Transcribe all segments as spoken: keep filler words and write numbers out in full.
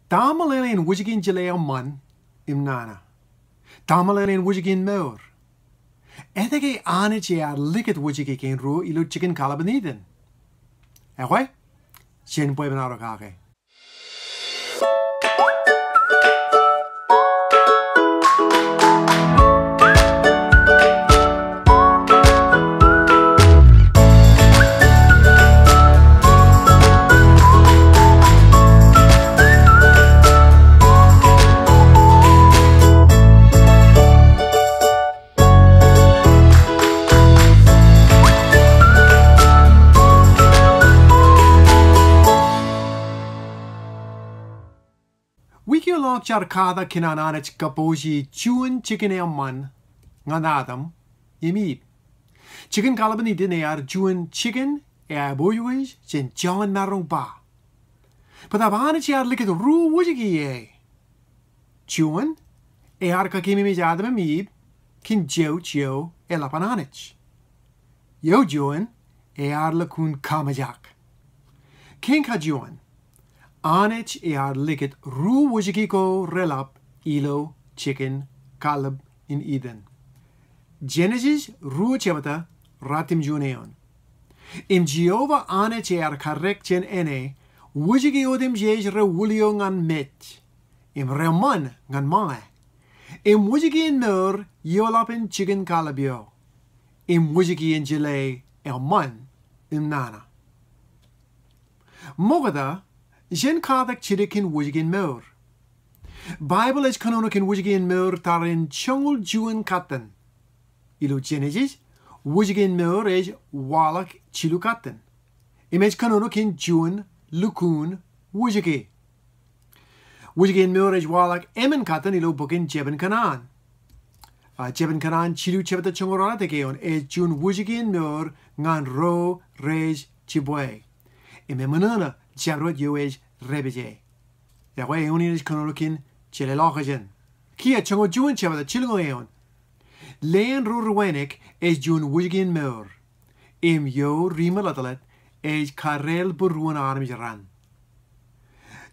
Ta meḷeḷe in wōjke in jeḷā eṃṃan im nana? Ta meḷeḷe in wōjke in mour? Etke Anij ear likūt wōjke kein ruo ilo jikin kallib in Iden? Ekwe, jen bwebwenato kake. Wiik eo ḷọk jaar katak kōn an Anij kappooje juon jikin eṃṃan ñan Adam im Iv. Jikin kallib in Iden ear juon jikin eaiboojoj jān jọọṇ maroñ ba. Bōtab Anij ear likūt ruo wōjke e. Juon, ear kakeememej Adam im Iv kōn jouj eo eḷap an Anij. Eo juon, ear lukkuun kaṃōjak. Kein kajuon, Anij ear likūt ruo wōjke ko reḷap ilo jikin kallib in Iden. Jenesis ruo jebta, ratimjuon eoon. Im Jeova Anij ear karrek jān āne, wōjke otemjej rewūlio ñan mej, im reṃṃan ñan ṃōñā. Im wōjke in mour eoḷapān jikin kallib eo. Im wōjke in jeḷā eṃṃan im nana. Ṃokta, jen katak jidik kōn wōjke in mour. Baibōḷ ej kōnono kōn wōjke in mour tarrin joñoul juon katten. Ilo Jenesis, wōjke in mour ej waḷọk jilu katten. Im ej kōnono kōn juon lukkuun wōjke. Wōjke in mour ej waḷọk emān katten ilo bok in Jebin Kanaan. A, Jebin Kanaan jilu jebta joñoul ralitōk eoon, ej juon wōjke in mour ñan ro rej jibwe. Im eṃōṇōṇō jabdewōt eo ej dāpije. Ekwe eoon in ej kōnono kōn jeḷāḷọkjeṇ. Kiiō joñoul juon jebta jilñoul eoon. Leen ro ri wānōk ej juon wōjke in mour. Im eo ri meḷeḷe ej karreel būruon armej raṇ.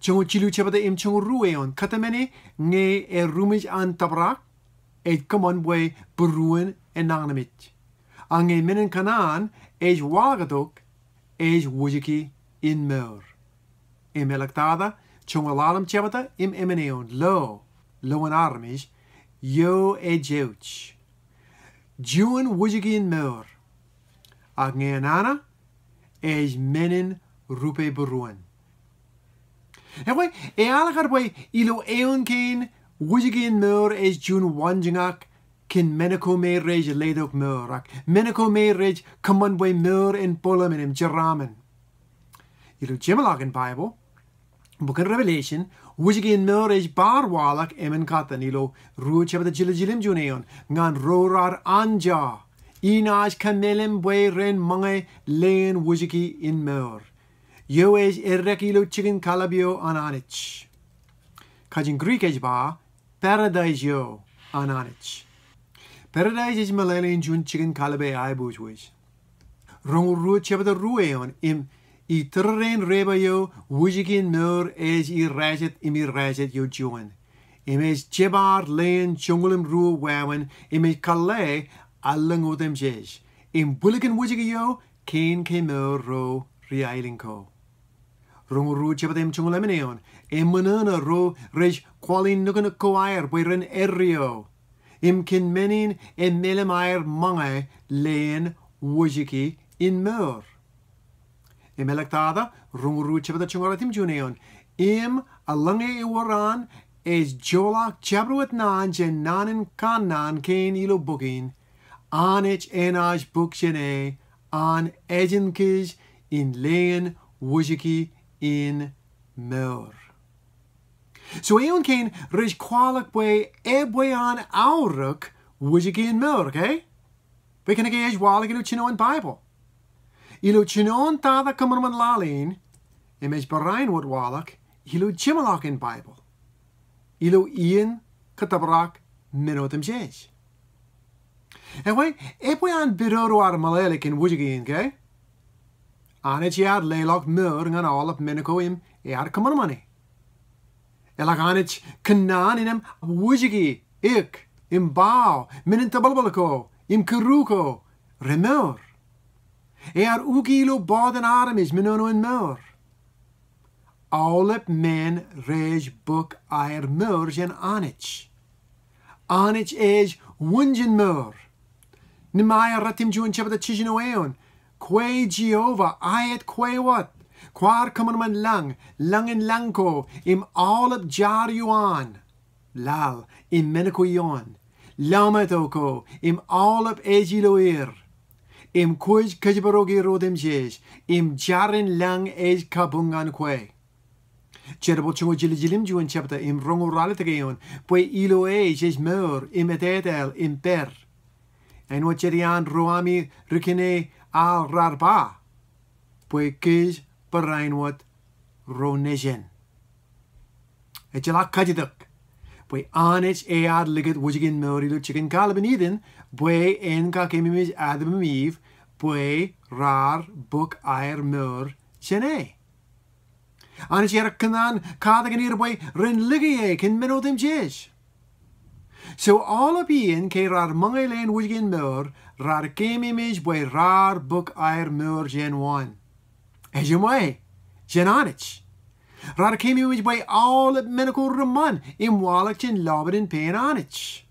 Joñoul jilu jebta im joñoul ruo eoon, kōtmāne ñe eruṃwij an tōprak, ej kōṃṃan bwe būruon enañinmej. A ñe men in kanaan ej waḷọktok, ej wōjke in mour. Im eḷọktata, joñoul ḷalem jebta im emān eoon, lo, lo an armej, eo ej jouj. Juon wōjke in mour. Ak ñe enana, ej men in rupe būruon. Ekwe, eḷak ad bwe ilo eoon kein wōjke in mour ej juon waanjoñak kōn men ko me rej letok mour, ak men ko me rej kōṃṃan bwe mour en bōlemān im jeraaṃṃan. Ilo jeṃḷọkin Baibōḷ, bok in Revelation, wōjke in mour ej bar waḷọk emān katten ilo ruo jebta jiljilimjuon eoon, ñan ro raar anjọ, inaaj kōmeḷeḷe bwe ren ṃōñā leen wōjke in mour. Eo ej eddek ilo jikin kallib eo an Anij. Kajin Greek ej ba, paradais eo an Anij. Paradais ej meḷeḷe in juon jikin kallib eaiboojoj. Roñoul ruo jebta ruo eoon, im itōrerein repa eo wōjke in mour ej irrajet im irrajet eo juon. Im ej jebar leen joñoul im ruo wāween, im ej kōḷḷā allōñ otemjej. Im bwilikōn wōjke eo kein kemour ro ri aelōñ ko. Roñoul ruo jebta im joñoul emān eoon, eṃōṇōṇō ro rej kwaḷ in nuknuk ko aer bwe ren erreo. Im kōn men in emeḷeḷe aer ṃōñā leen wōjke in mour. Im eḷọktata, roñoul ruo jebta joñoul ratimjuon eoon, im eḷaññe ewōr an ej joḷọk jabdewōt naan jān naan in kanaan kein ilo bok in, Anij enaaj bōk jāne an ejin kōj in leen wōjke in mour. So eoon kein rej kwaḷọk bwe ebwe an aorōk wōjke in mour, okay? Bwe kōnke ej waḷọk ilo jinoin Baibōḷ. Ilo jinoin tata kōṃanṃan laḷ in, im ej barāinwōt waḷọk ilo jeṃḷọkin Baibōḷ. Ilo iien kōttōprak men otemjej. Ekwe, ebwe an pedodo ad meḷeḷe kōn wōjke in, okay? Anij ear leḷọk mour ñan aolep men ko im ear kōṃanṃani. Eḷak Anij kōnnaan innām wōjke, ik, im bao, men in tōbalbal ko, im kūru ko, remour. Ear uki ilo bọtin armej menono in mour. Aolep men rej bōk aer mour jān Anij. Anij ej wūnjin mour. Nehemiah ruwatimjuon jebta jiljino eoon. Kwe Jeova, aet kwe wōt. Kwaar kōṃanṃan lañ, lañ in lañ ko, im aolep jar ioon. Laḷ, im men ko ioon. Lọmeto ko, im aolep ej ilo er. Im kwōj kōjparoki er otemjej, im jar in lañ ej kabuñ ñan kwe. Jerbal joñoul jiljilimjuon jebta im roñoul ralitōk eoon, bwe ilo e jej mour, im etetal, im pād. Āinwōt jet iaan ro ami ri kine aḷ raar ba, bwe kōj barāinwōt ro nejin. Ejjeḷọk kajjitōk bwe Anij ear likūt wōjke in mour ilo jikin kallib in Iden, bwe en kakeememej Adam im Iv, bwe raar bōk aer mour jān e. Anij ear kōnnaan katakin er bwe ren lōke e kōn men otemjej. So aolep iien ke raar ṃōñā leen wōjke in mour, raar keememej bwe raar bōk aer mour jān wōn? Ejiṃwe, jān Anij. Raar keememej bwe aolep men ko reṃṃan im waḷọk jān lọpiden pein Anij.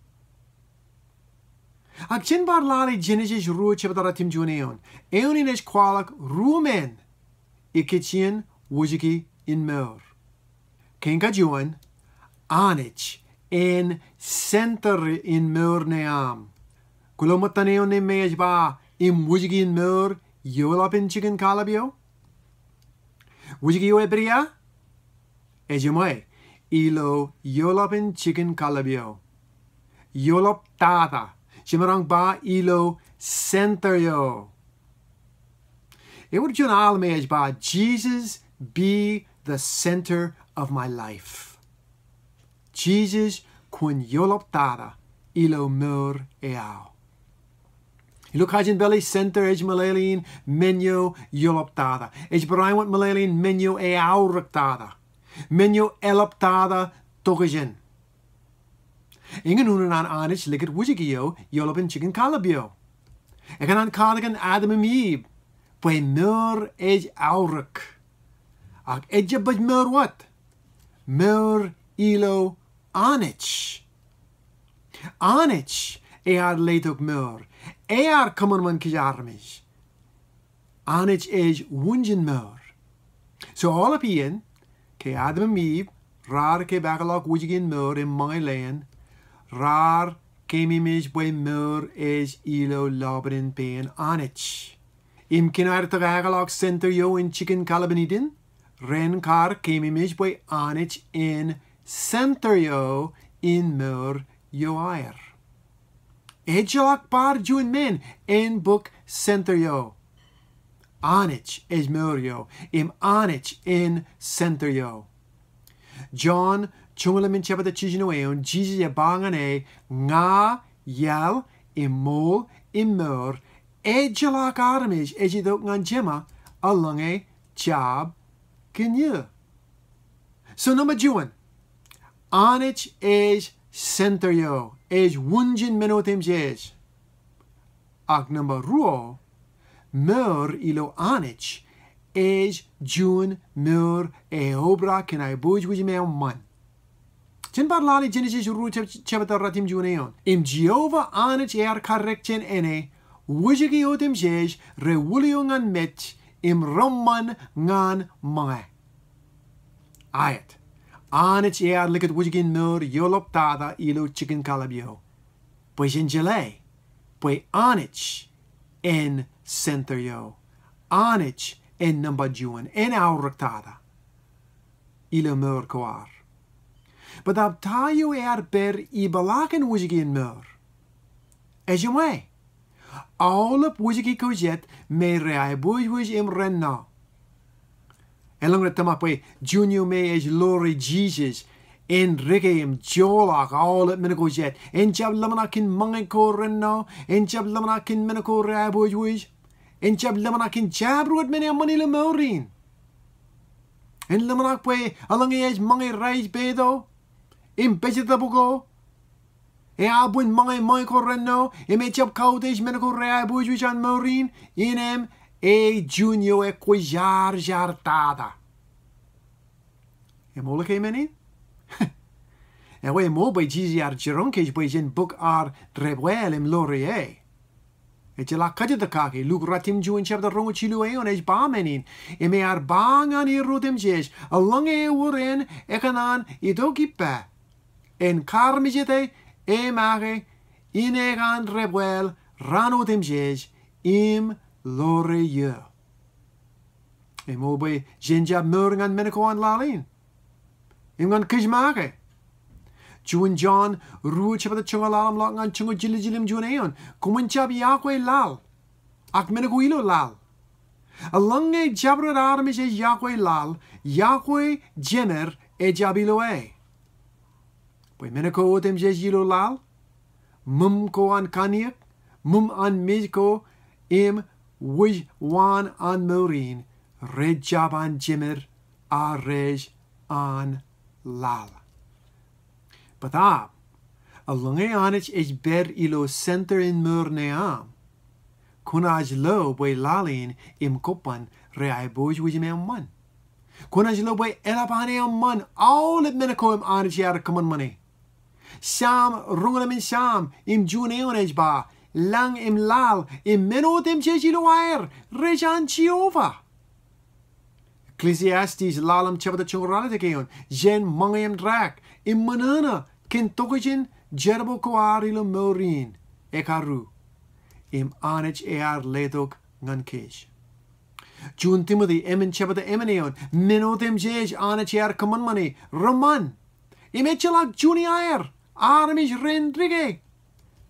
Ak jen bar lale Jenesis ruo jebta ruwatimjuon eoon. Eoon in ej kwaḷọk ruo men ikijjien wōjke in mour. Kein kajuon, Anij en center in mour ṇe aṃ. Kwōlo ṃōttan eoon ṇe me ej ba im wōjke in mour eoḷapān jikin kallib eo? Wōjke eo epād ia? Ejiṃwe, ilo eoḷapān jikin kallib eo. Eoḷaptata. Jemaroñ ba ilo center eo. Ewōr juon al me ej ba, Jesus, be the center of my life. Jisōs, kwōn eoḷaptata ilo mour eo aō. Ilo kajin pālle, center ej meḷeḷein men eo eoḷaptata. Ej barāinwōt meḷeḷein men eo eaorōktata. Men eo eḷaptata tokjān. Eñin unin an Anij likūt wōjke eo eoḷapān jikin kallib eo. Ekōṇaan katakin Adam im Iv bwe mour ej aorōk. Ak ejjab baj mour wōt. Mour ilo Anij. Anij ear letok mour. Ear kōṃanṃan kōj armej. Anij ej wūnjin mour. So aolep iien, ke Adam im Iv raar kepaakḷọk wōjke in mour im ṃōñā leen, raar keememej bwe mour ej ilo lọpiden pein Anij. Im kōn aer tōkaakḷọk center eo in jikin kallib in Iden, ren kar keememej bwe Anij en center eo in mour eo aer. Ejjeḷọk bar juon men en bōk center eo. Anij ej mour eo, im Anij en center eo. Jon joñoul emān jebta jiljino eoon, Jisōs ej ba ñan e, ña iaḷ, im ṃool, im mour, ejjeḷọk armej ej itok ñan Jema eḷaññe jab kōn eō. So number juon, Anij ej center eo, ej wūnjin men otemjej. Ak number ruo, mour ilo Anij ej juon mour eobrak kōn aiboojoj im eṃṃan. Jen bar lale Jenesis ruo jeb-, jebta ruwatimjuon eoon. Im Jeova Anij ear karrek jān āne, wōjke otemjej rewūlio ñan mej im reṃṃan ñan ṃōñā. Aet. Anij ear likūt wōjke in mour eoḷaptata ilo jikin kallib eo. Bwe jen jeḷā bwe Anij en center eo. Anij en number juon, en aorōktata ilo mour ko ad. Bōtab ta eo ear pād ipeḷaakin wōjke in mour? Ejiṃwe, aolep wōjke ko jet me reaiboojoj im renno. Eḷaññe rej tōmak bwe juon eo me ej ḷoore Jisōs, en reke im joḷọk aolep men ko jet. En jab ḷōmṇak kōn ṃōñā ko renno. En jab ḷōmṇak kōn men ko reaiboojoj. En jab ḷōmṇak kōn jabdewōt men eṃṃan ilo mour in. En ḷōmṇak bwe eḷaññe ej ṃōñā rej peto im pejtōb ko, eabwin ṃōñā ṃōñā ko rennọ, im ejjab kautiej men ko reaiboojoj an mour in, innem ej juon eo ekwōjarjar tata. Eṃool ke men in? Ewi eṃool bwe Jisōs ear jiroñ kōj bwe jen bōk ad debwāāl im ḷoore e. Ejjeḷọk kajjitōk kake. Luk ruatimjuon jebta roñoul jilu eoon ej ba men in. Im ear ba ñan Irooj otemjej, eḷaññe ewōr en ekōṇaan itok ippa, en kaarmejete e make ineek an debwāāl raan otemjej im ḷoore eō. Eṃool bwe jen jab mour ñan men ko an laḷ in im ñan kōj make. Juon Jon ruo jebta joñoul ḷalem ḷọk ñan joñoul jiljilimjuon eoon. Koṃwin jab yokwe laḷ ak men ko ilo laḷ. Eḷaññe jabdewōt armej ej yokwe laḷ, yokwe jemed ejjab ilo e. Bwe men ko otemjej ilo laḷ, ṃōṃ ko an kanniōk, ṃōṃ an mej ko, im wōj waan an mour in, rej jab an jemed, ak rej an laḷ. Bōtaab, eḷaññe Anij ej pād ilo center in mour ṇe aṃ, kwōnaaj lo bwe laḷ in im kobban reaiboojoj im eṃṃan. Kwōnaaj lo bwe eḷap an eṃṃan aolep men ko im Anij ear kōṃanṃani. Sam roñoul emān, Sam im juon eoon ej ba, lañ im laḷ im men otemjej ilo aer rej an Jeova. Ecclesiastes ḷalem jebta joñoul ralitōk eoon, jen ṃōñā im daak im ṃōṇōṇō kōn tokjān jerbal ko ad ilo mour in ekaru, im Anij ear letok ñan kōj. Juon Timote emān jebta emān eoon, men otemjej Anij ear kōṃanṃani reṃṃan. Im ejjeḷọk juon iaer, armej ren dike,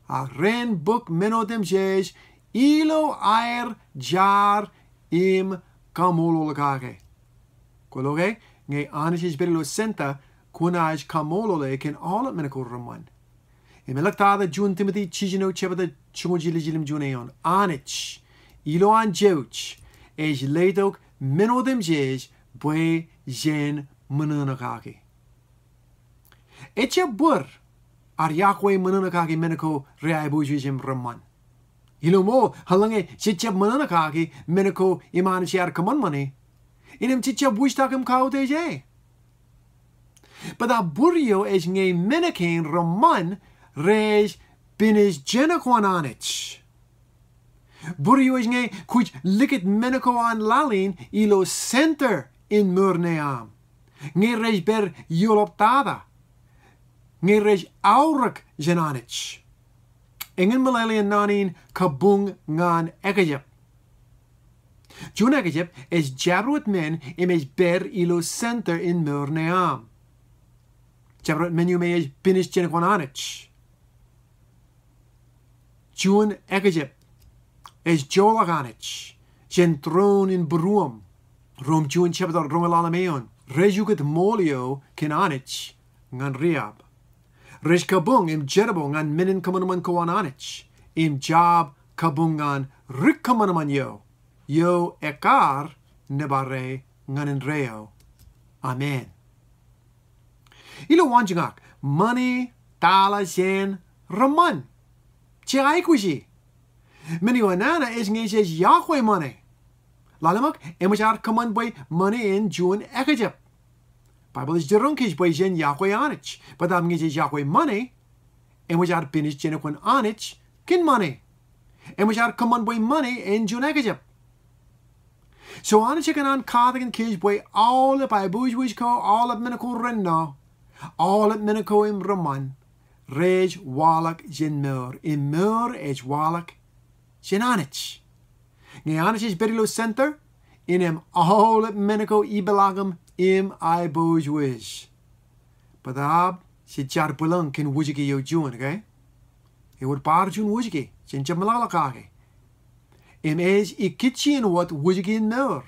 ak ren bōk men otemjej ilo aer jar im kaṃṃoolol kake. Kwōlo ke, ñe Anij ej pād ilo center, kwōnaaj kaṃṃoolol e kōn aolep men ko reṃṃan. Im eḷak tata Juon Timote jiljino jebta joñoul jiljilimjuon eoon. Anij, ilo an jouj, ej letok men otemjej bwe jen ṃōṇōṇō kaki. Ejjab bōd ad yokwe ṃōṇōṇō kaki men ko reaiboojoj im reṃṃan. Ilo ṃool, eḷaññe jejjab ṃōṇōṇō kaki men ko im Anij ear kōṃanṃani, innem jejjab wūjtak im kautiej e. Bōtaab bōd eo ej ñe men kein reṃṃan rej pinej jenkwan Anij. Bōd eo ej ñe kwōj likūt men ko an laḷ in ilo center in mour ṇe aṃ. Ñe rej pād ioḷap tata. Ñe rej aorōk jān Anij. Eñin meḷeḷe in naan in kabuñ ñan ekjab. Juon ekjab ej jabdewōt men im ej pād ilo center in mour ṇe aṃ. Jabdewōt men eo me ej pinej jenkwan Anij. Juon ekjab ej joḷọk Anij jān tūroon in būruōm. Rom juon jebta roñoul ḷalem eoon. Rej ukōt ṃool eo kōn Anij ñan riab. Rej kabuñ im jerbal ñan men in kōṃanṃan ko an Anij. Im jab kabuñ ñan ri kōṃanṃan eo. Eo ekkar nōbar e ñan indeeo. Amen. Ilo waanjoñak, ṃani, taḷa, jān, reṃṃan. Jej aikuji. Men eo enana ej ñe jej yokwe ṃani. Lale ṃōk, eṃōj ad kōṃṃan bwe ṃani en juon ekjab. Baibōḷ ej jiroñ kōj bwe jen yokwe Anij. Bōtaab ñe jej yokwe ṃani, eṃōj ad pinej jenkwan Anij kōn ṃani. Eṃōj ad kōṃṃan bwe ṃani en juon ekjab. So Anij ekōṇaan katakin kōj bwe aolep aiboojoj ko, aolep men ko reṇṇọ, aolep men ko im reṃṃan, rej waḷọk jān mour, im mour ej waḷọk jān Anij. Ñe Anij ej pād ilo center, innem aolep men ko ipeḷaakim im aiboojoj. Bōtaab, jej jar bwilōñ kōn wūjke eo juon, okay? Ewōr bar juon wūjke, jen jab meḷọkḷọk kake. Im ej ikijjien wōt wūjke in mour.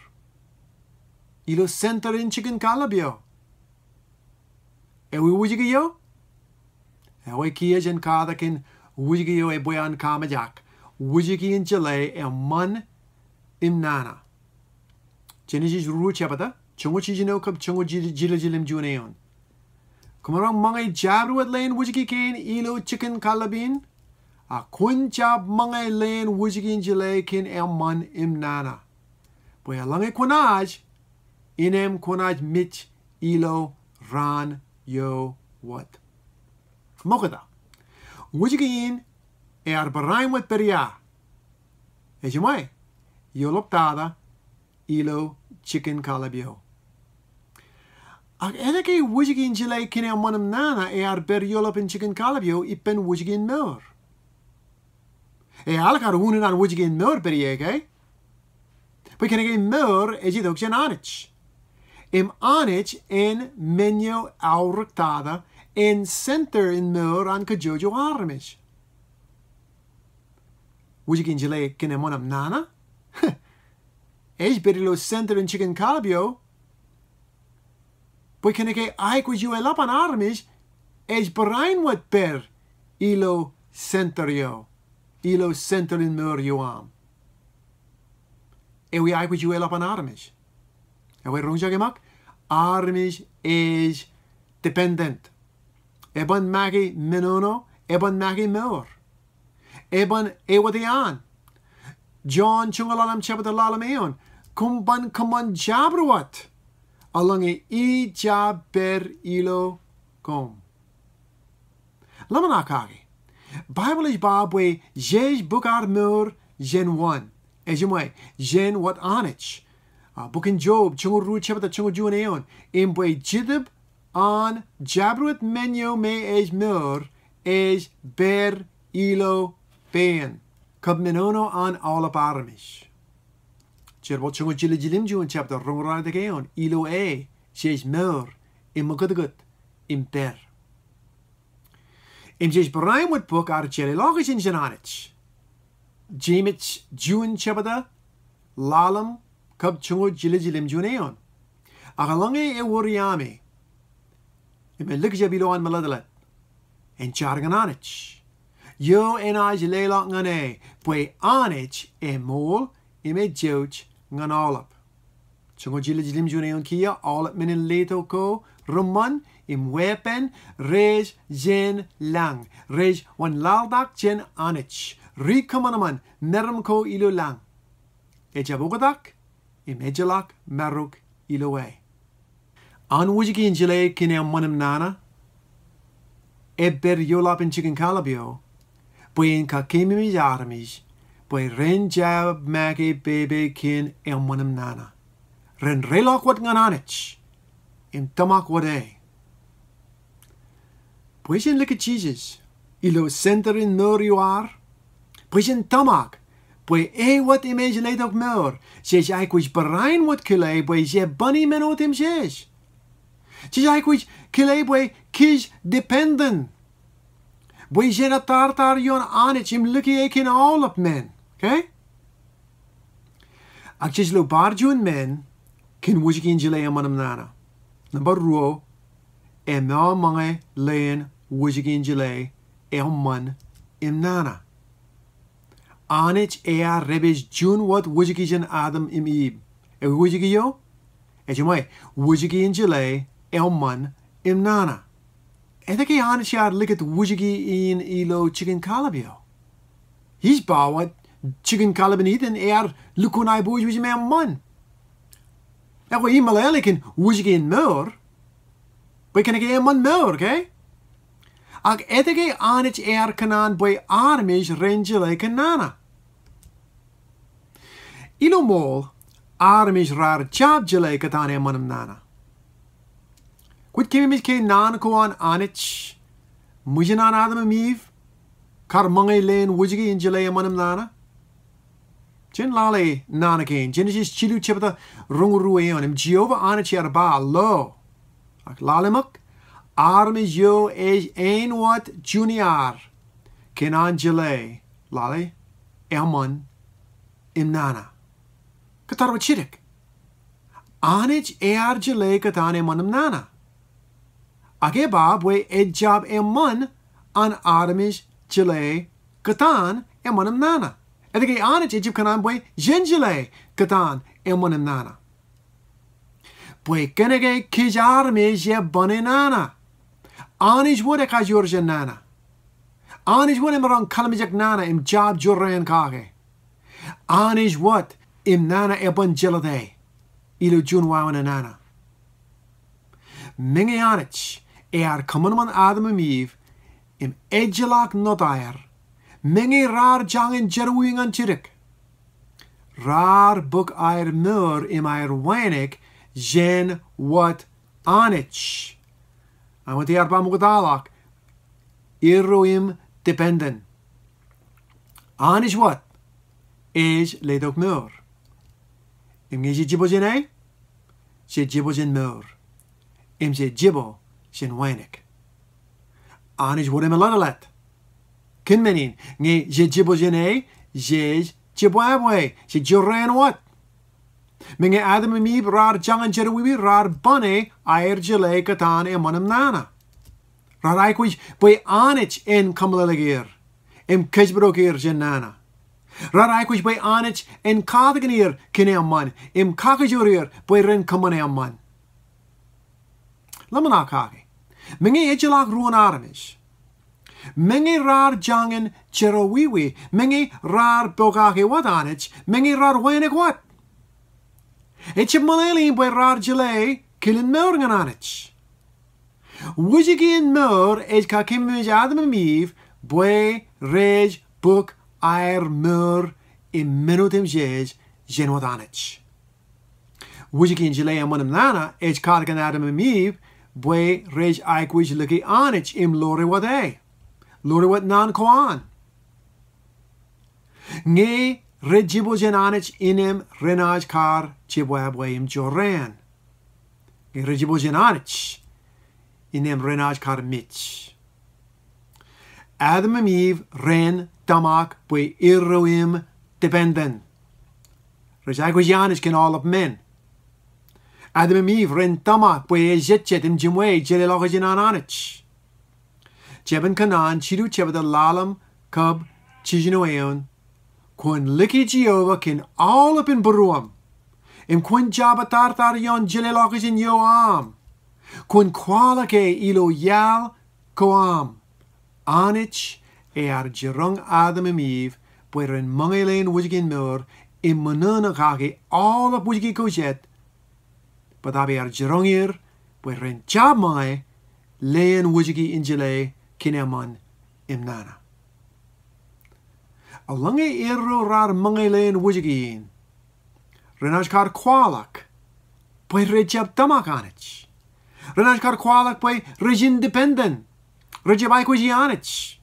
Ilo center in jikin kallib eo. Ewi wūjke eo? Ewi kiiō jen katakin wūjke eo ebwe an kamijak. Wūjke in jeḷā eṃṃan im nana. Jenesis ruo jebta, joñoul jiljino kab joñoul jil-, jiljilimjuon eoon. Kwōmaroñ ṃōñā jabdewōt leen wōjke kein ilo jikin kallib in, ak kwōn jab ṃōñā leen wōjke in jeḷā kōn eṃṃan im nana. Bwe eḷaññe kwōnaaj, innem kwōnaaj mej ilo raan eo wōt. Ṃokta. Wōjke in ear barāinwōt pād ia? Ejiṃwe, eoḷaptata ilo jikin kallib eo. Ak etke wōjke in jeḷā kōn eṃṃan im nana ear pād eoḷap in jikin kallib eo ippān wōjke in mour? Eḷak ad unin an wōjke in mour pād ie, ke? Bwe kōnke mour ej itok jān Anij. Im Anij en men eo aorōktata, en center in mour an kajjojo armej. Wōjke in jeḷā kōn eṃṃan im nana ej pād ilo center in jikin kallib eo. Bwe kōnke aikuj eo eḷap an armej ej barāinwōt pād ilo center eo, ilo center in mour eo aṃ. Ewi aikuj eo eḷap an armej? Ewi roñjake ṃōk, armej ej dependent. Eban make menono, eban make mour. Eban ewōt eoon. John joñoul ḷalem jebta ḷalem eoon. Koṃ ban kōṃṃan jabdewōt eḷaññe ij jab pād ilo koṃ. Ḷōmṇak kake. Baibōḷ ej ba bwe jej bōk ad mour jān wōn? Ejiṃwe, jān wōt Anij. A, bok in Job joñoul ruo jebta joñoul juon eoon. Im bwe jetōb an jabdewōt men eo me ej mour ej pād ilo pein kab menono an aolep armej. Jerbal joñoul jiljilimjuon jebta roñoul ralitōk eoon. Ilo e jej mour im ṃakūtkūt im pād. Im jej barāinwōt bōk ad jeḷāḷọkjeṇ jān Anij. Jemes juon jebta ḷalem kab joñoul jiljilimjuon eoon. Ak eḷaññe ewōr iaami im elikjab ilowaan meḷeḷe, en jar ñan Anij. Eo enaaj leḷọk ñan e bwe Anij eṃool im ejouj ñan aolep. Joñoul jiljilimjuon eoon kiiō, aolep men in letok ko reṃṃan im weeppān rej jān lañ, rej wanlaḷtak jān Anij. Ri kōṃanṃan meram ko ilo lañ. Ejjab oktak im ejjeḷọk marok ilo e. An wōjke in jeḷā kōn eṃṃan im nana ej pād eoḷap in jikin kallib eo bwe en kakeememej armej bwe ren jab make pepe kōn eṃṃan im nana. Ren reḷọk wōt ñan Anij im tōmak wōt e. Bwe jen likūt Jisōs ilo center in mour eo ad. Bwe jen tōmak bwe e wōt im ej letok mour. Jej aikuj barāinwōt kile bwe jebani men otemjej. Jej aikuj kile bwe kōj dependent. Bwe jen atartar ioon Anij im lukkuun e kōn aolep men. Okay? Ak jej lo bar juon men kōn wōjke in jeḷā eṃṃan im nana. Nōṃba ruo, eṃōṃōñā leen wōjke in jeḷā eṃṃan im nana. Anij ear dāpij juon wōt wōjke jān Adam im Iv. Ewi wōjke eo? Ejiṃwe, wōjke in jeḷā eṃṃan im nana. Etke Anij ear likūt wōjke in ilo jikin kallib eo? Ij ba wōt jikin kallib in Iden ear lukkuun aiboojoj im eṃṃan. Ekwe, imeḷeḷe kōn wōjke in mour. Bwe kōnke eṃṃan mour, ke? Ak etke Anij ear kōṇaan bwe armej ren jeḷā kōn nana? Ilo ṃool, armej raar jab jeḷā kōtaan eṃṃan im nana. Kwōj keememej ke naan ko an Anij ṃōjin an Adam im Iv kar ṃōñā leen wōjke in jeḷā eṃṃan im nana? Jen lale naan kein, Jenesis jilu jebta roñoul ruo eoon. Im Jeova Anij ear ba, lo, ak lale ṃōk, armej eo ej āinwōt juon iaad kōn an jeḷā, lale, eṃṃan im nana. Kōttar wōt jidik. Anij ear jeḷā kōtaan eṃṃan im nana. Ak e ba bwe ejjab eṃṃan an armej jeḷā kōtaan eṃṃan im nana. Etke Anij ejjab kōṇaan bwe jen jeḷā kōtaan eṃṃan im nana? Bwe kōnke kōj armej eban nana. Anij wōt ekajoor jān nana. Anij wōt emaroñ kallimjek nana im jab jorrāān kake. Anij wōt im nana eban jelōte ilo juon wāween nana. Meñe Anij ear kōṃanṃan Adam im Iv im ejjeḷọk ṇotaer, meñe raar jañin jerọwiwi ñan jidik, raar bōk aer mour im aer wānōk jān wōt Anij. Ak wōt ear ba ṃoktaḷọk, irro im dependent. Anij wōt ej letok mour. Im ñe jej jibwe jān e, jej jibwe jān mour. Im jej jibwe jān wānōk. Anij wōt emeḷeḷe. Kōn men in, ñe jej jibwe jān e, jej jibwābwe, jej jorrāān wōt. Meñe Adam im Iv raar jañin jerọwiwi, raar bane aer jeḷā kōtaan eṃṃan im nana. Raar aikuj bwe Anij en kōmeḷeḷeik er im kōjparok er jān nana. Raar aikuj bwe Anij en katakin er kōn eṃṃan im kakajoor er bwe ren kōṃṃan eṃṃan. Ḷōmṇak kake. Meñe ejjeḷọk ruo armej, meñe raar jañin jerọwiwi, meñe raar pokake wōt Anij, meñe raar wānōk wōt, ejjab meḷeḷein bwe raar jeḷā kilen mour ñan Anij. Wūjke in mour ej kakememej Adam im Iv bwe rej bōk aer mour im men otemjej jān wōt Anij. Wūjke in jeḷā eṃṃan im nana ej katakin Adam im Iv bwe rej aikuj lōke Anij im ḷoore wōt e, ḷoore wōt naan ko an. Ñe rej jibwe jān Anij, innem renaaj kar jibwābwe im jorrāān. Ñe rej jibwe jān Anij, innem renaaj kar mej. Adam im Iv ren tōmak bwe irro im dependent. Rej aikuji Anij kōn aolep men. Adam im Iv ren tōmak bwe ejejjet im jiṃwe jeḷāḷọkjeṇ an Anij. Jeban Kōṇaan jilu jebta ḷalem kab jiljino eoon. Kwōn lōke Jeova kōn aolepen būruōṃ, im kwōn jab atartar ioon jeḷāḷọkjeṇ eo aṃ. Kwōn kwaḷọke ilo iaḷ ko aṃ. Anij ear jiroñ Adam im Iv bwe ren ṃōñā leen wūjke in mour im ṃōṇōṇō kake aolep wūjke ko jet. Bōtaab ear jiroñ er bwe ren jab ṃōñā leen wūjke in jeḷā kōn eṃṃan im nana. Eḷaññe erro raar ṃōñā leen wūjke in, renaaj kar kwaḷọk bwe rejjab tōmak Anij. Renaaj kar kwaḷọk bwe rej independent. Rejjab aikuji Anij.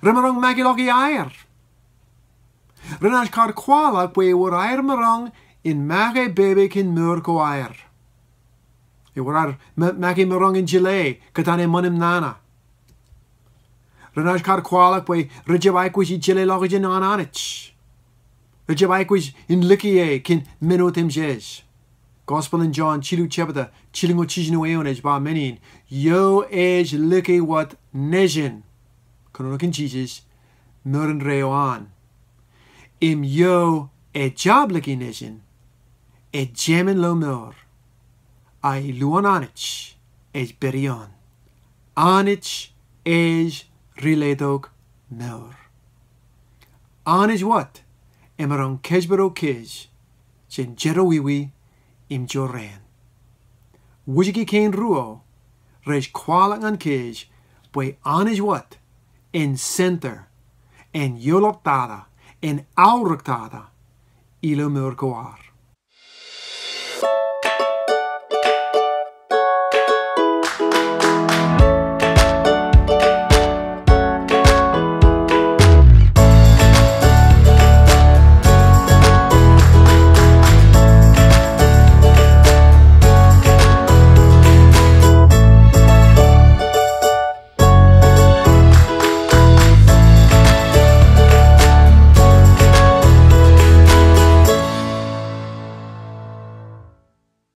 Remaroñ make ḷọk iaer. Renaaj kar kwaḷọk bwe ewōr aer maroñ in make pepe kōn mour ko aer. Ewōr aer ma-, make maroñ in jeḷā kōtaan eṃṃan im nana. Renaaj kar kwaḷọk bwe rejjab aikuj in jeḷāḷọkjeṇ an Anij. Rejjab aikuj in lōke e kōn men otemjej. Gospel in John jilu jebta, jilñuul jiljino eoon ej ba men in, eo ej lōke wōt Nejin, kōnono kōn Jisōs, mour indeeo an. Im eo ejjab lōke Nejin, ejāmin lo mour, a ilowaan Anij ej pād ioon. Anij ej riletok mour. Anij wōt emaroñ kōjparok kōj jān jerọwiwi im jorrāān. Wūjke kein ruo rej kwaḷọk ñan kōj bwe Anij wōt en center, en eoḷaptata, en aorōktata ilo mour ko ad.